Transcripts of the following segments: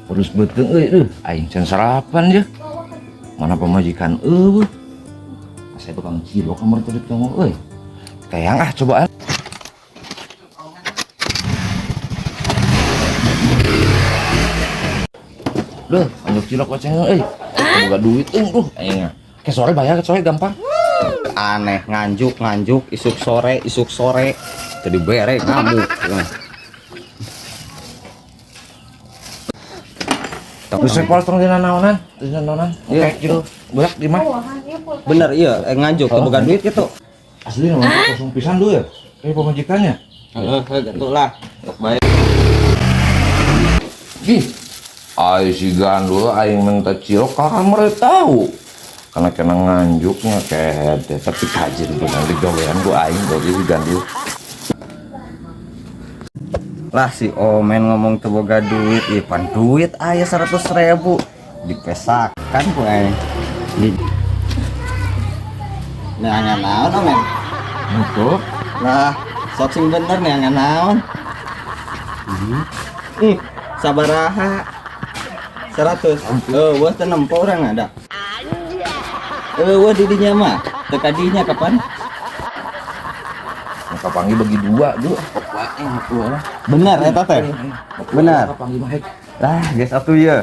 Terus beuteung euy, euh, aing can sarapan je. Mana pamajikan eueuh. Asa tukang cilok kamar tadi tongol euy. Teyang ah cobaan. Duh, anjuk cilok koceng euy. Boga duit euy, duh aing. Ke sore bayar, ke sore gampang. Aneh nganjuk-nganjuk isuk sore jadi bere ngamuk. Terus saya potong dina naonan, dina naonan. Iya. Oke, gitu. Berak di mah. Bener iya, nganjuk teu boga duit gitu. Asli namanya kosong pisan dulu ya. Kayak pamajikannya. Heeh, gitu lah. Baik. Ih, ay si gandul aing minta cilok kakak mereka tahu. Karena kena nganjuknya kayak deh, tapi kajian bener digawean gua aing gua si gandul. Lah si Omen ngomong teu boga duit, ih pan duit aya 100.000 dipesakan ku aing. Di Neangan naon Omen? Itu Lah, sok sing bener neangan naon? Sabaraha? 100. Eueuh teu nempo urang ada. Eueuh di dinya mah, teu ka dinya kapan? Kapanggih bagi dua dulu. Bener eta teh. Bener. Kapanggih mah hek. Lah, geus atuh ieu.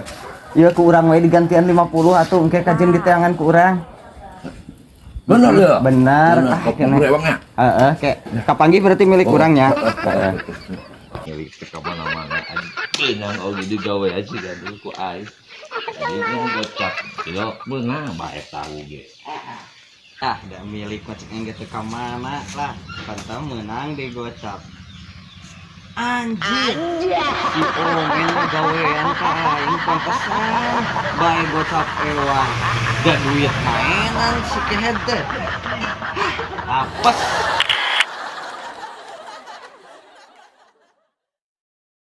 Ieu ku urang we digantian 50 atuh engke kajen diteangan ku urang. Bener ya? Bener. Bener. Ah, Kopi kena. gue emangnya. Heeh, kayak kapanggih berarti milik urangnya. Heeh. Milik teh ka mana-mana anjing. Beunang oge digawe aja gandul ku aing. Jadi gocap. Yo beunang bae tahu ge. Ah, da milik kocek engge teu ka mana lah. Pantes meunang di gocap. Anjir. Si Omen mah gawean ka aing pantesan. Bae gocap ewang. Da duit mainan si kehed teh. Apes.